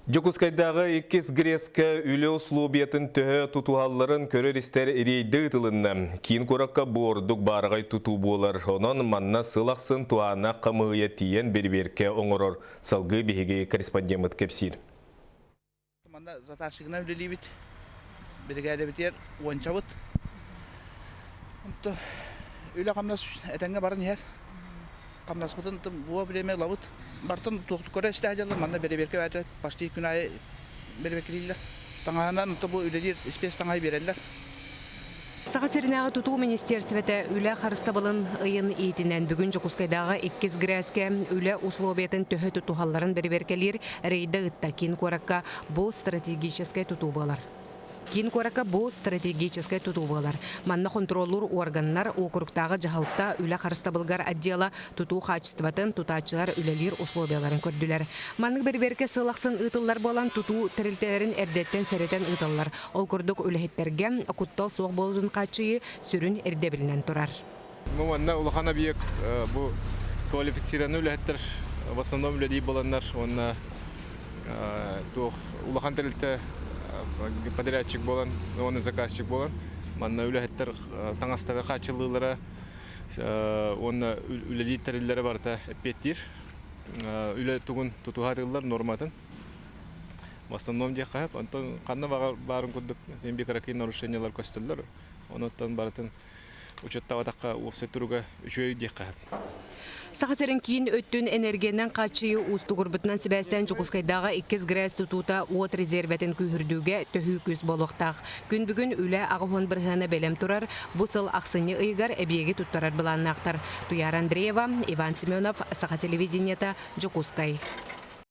Дьокуускайдааҕы иккис ГРЭС-кэ үлэ условиятын төһө тутуһалларын көрөр-истэр рейдэ ыытылынна. Киин куоракка бу ордук баараҕай тутуу буолар. Онон манна сыл ахсын туһааннаах хамыыһыйа тиийэн бэрэбиэркэ оҥорор. Салгыы биһиги корреспондеммыт кэпсиир. Манна затарщигынан үлэлиибит. Биригээдэбитигэр уончабыт. Онто үлэ-хамнас этэҥҥэ баран иһэр. Хамнаспытын бу время ылабыт. Бартан көрө истэ сылдьаллар, манна бэрэбиэркэ бэйэтэ почти күн аайы бэрэбиэркэлииллэр. Таҥаһынан бу үлэлиир испиэс таҥаһы биэрэллэр. Саха сиринээҕи тутуу министиэристибэтэ үлэ харыстабылын ыйын иитинэн бүгүн Дьокуускайдааҕы иккис ГРЭС-кэ үлэ условиятын төһө тутуһалларын бэрэбиэркэлиир рейдэ ыытта. Киин куоракка бу стратегическай тутуу буолар. Киин куоракка бу стратегическай тутуу буолар. Манна хонтуруоллуур уорганнар, уокуруктааҕы дьаһалта үлэ харыстабылыгар отдела тутуу хаачыстыбатын, тутааччылар үлэлиир условияларын көрдүлэр. Маннык бэрэбиэркэ сыл ахсын ыытыллар буолан, тутуу тэрилтэлэрин эрдэттэн сэрэтэн ыыталлар. Ол курдук үлэһиттэргэ куттал суох буолуутун хааччыйыы сүрүн ирдэбилинэн турар. Бу манна улахан объект бу квалифицированный үлэһиттэр в основном үлэлии буоланнар уонна туох улахан тэрилтэ подрядчик буолан уонна заказчик буолан манна үлэһиттэр таҥастары хааччыллыылара уонна үлэлиир тэриллэрэ барыта эппиэттиир үлэ тугун тутуһа норматын в основном диэххэ онтон ханна баарын курдук кыракый нарушениялар көстөллөр онуттан барытын учуоттаабатахха уопсай туруга үчүгэй диэххэ сөп. Саха сирин киин өттүн энергиянан хааччыйыы уустугурбутунан сибээстээн Дьокуускайдааҕы иккис ГРЭС тутуута уот резервэтин күүһүрдүүгэ төһүү күүс буолуохтаах. Күн бүгүн үлэ 80 бырыһыана бэлэм турар, бу сыл ахсынньы ыйыгар эбийиэги туттарар былааннаахтар. Туйаара Андреева, Иван Семенов, Саха телевидениета, Дьокуускай.